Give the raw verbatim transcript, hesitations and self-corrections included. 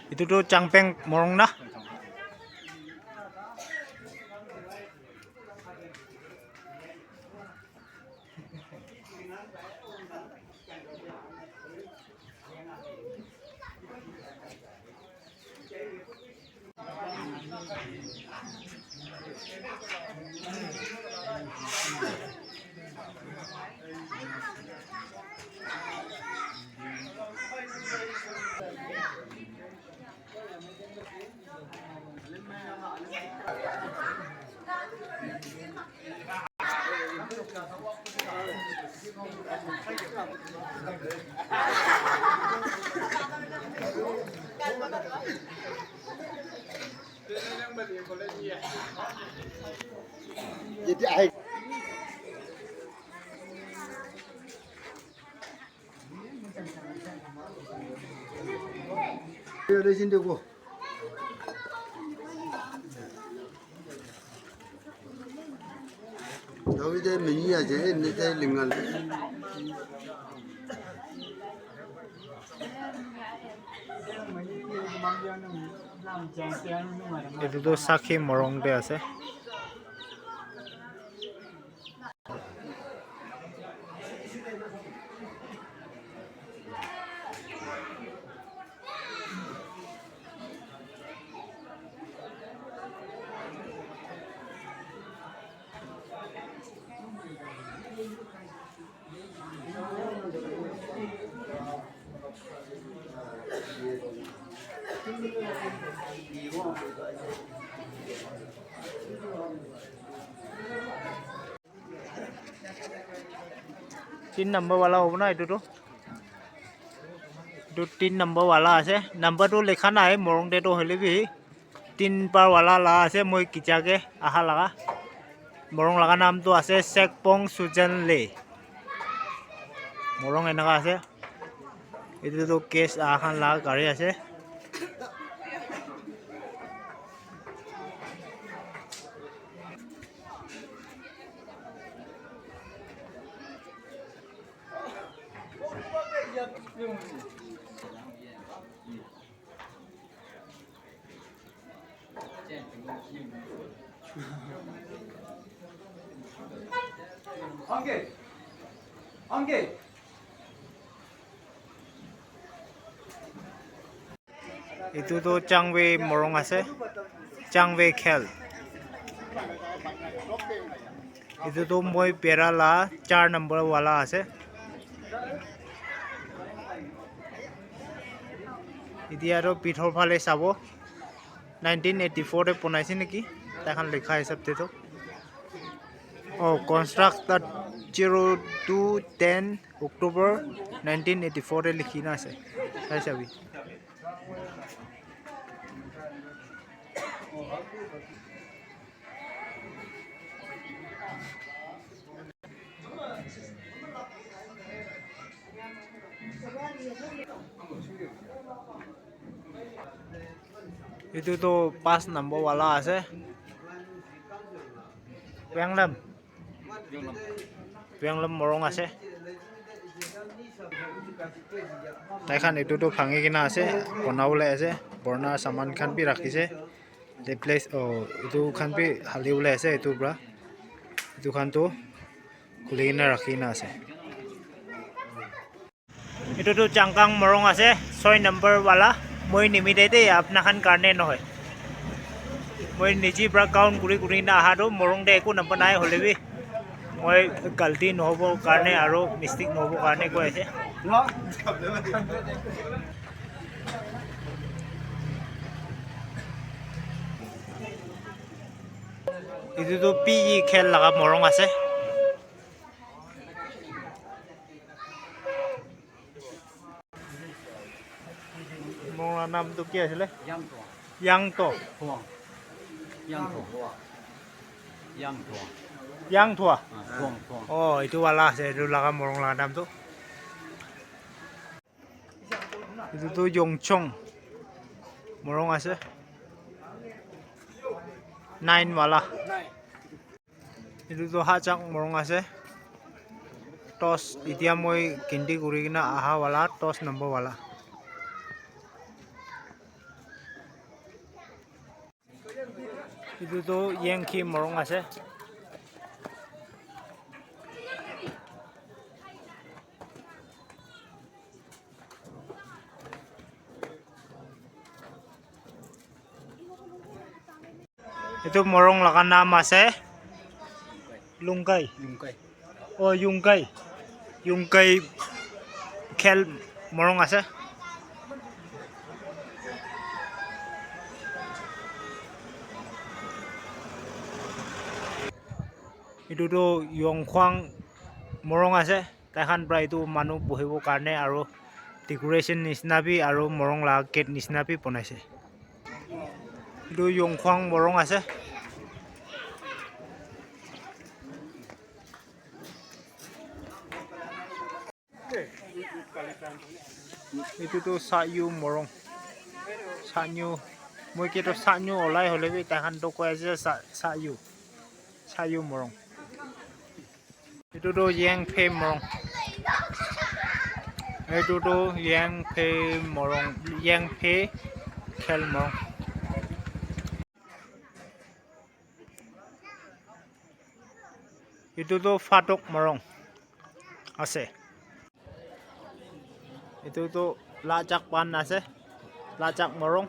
Itu tu Changpeng morong na? David mini aja, ini teh lingal. Itu tu Sakhi morong te ase. Tin number wala hobo na etu tu? Etu tin number wala ase. Number tu likha nai, morung te tu hoile bi tin par wala la ase, moi kicha ke aha laga. Morung laga naam tu ase Sekpong Sujan Le. Morung enaka ase. Etu tu case aha khan laga gari ase. Etu tu Changwe morung ase, Changwe khel. Etu tu moi bera la char number wala ase. Etia tu bithor phale sabo, nineteen eighty four te bonai se naki, tai khan likha hisab te tu. Oh, constructed zero two ten October nineteen eighty four te likhi na ase. Sai sabi. Etu tu pas number wala ase. Penglam. Penglam morung ase. Tai khan etu tu bhangi kena ase, bonabole ase, purana saman khan bi rakhi se. Te place, oh, etu khan bi hali bole ase etu pra. Etu khan tu khuli kena rakhi kena ase. Etu tu Changkang morung ase, soi number wala. Moi nimite de, apna khan karne nohoi. Moi niji pra count kuri kuri na aha tu, morung te eku number nai hole bi. Moi galti nohobo karne aro mistake nohobo karne koi ase. Etu tu P E khel laga morung ase. Morung la naam tu ki asile? Yangto. Yangto. Thuang. Yangto. Yangto. Yangthua. Ah, Thuang, Thuang. Oh, etu wala ase, etu laga morung laga naam tu. Etu tu Yongchong morung ase. Nine wala. Etu tu Hachang morung ase. Toss, etia moi ginti kuri kena aha wala, toss number wala. Etu tu Yankee morung ase. Etu morung laga naam ase Lungkai. Lungkai. Oh, Yungkai. Yungkai khel morung ase. Etu tu Yongkhuang morung ase. Tai khan para etu manu bohibo karne aru decoration nishina bi aru morung la gate nishina bi banaise. Etu Yongkhuang morung ase. Etu tu Sayu morung. Sanyu. Moi ke tu Sanyu olai hole bi tai khan tu koi ase Sa-, Sayu. Sayu morung. Etu tu Yangphe morung. Etu tu Yangphe morung. Yangphe khel morung. Etu tu Phatok morung ase. Etu tu Lachak pan ase. Lachak morung.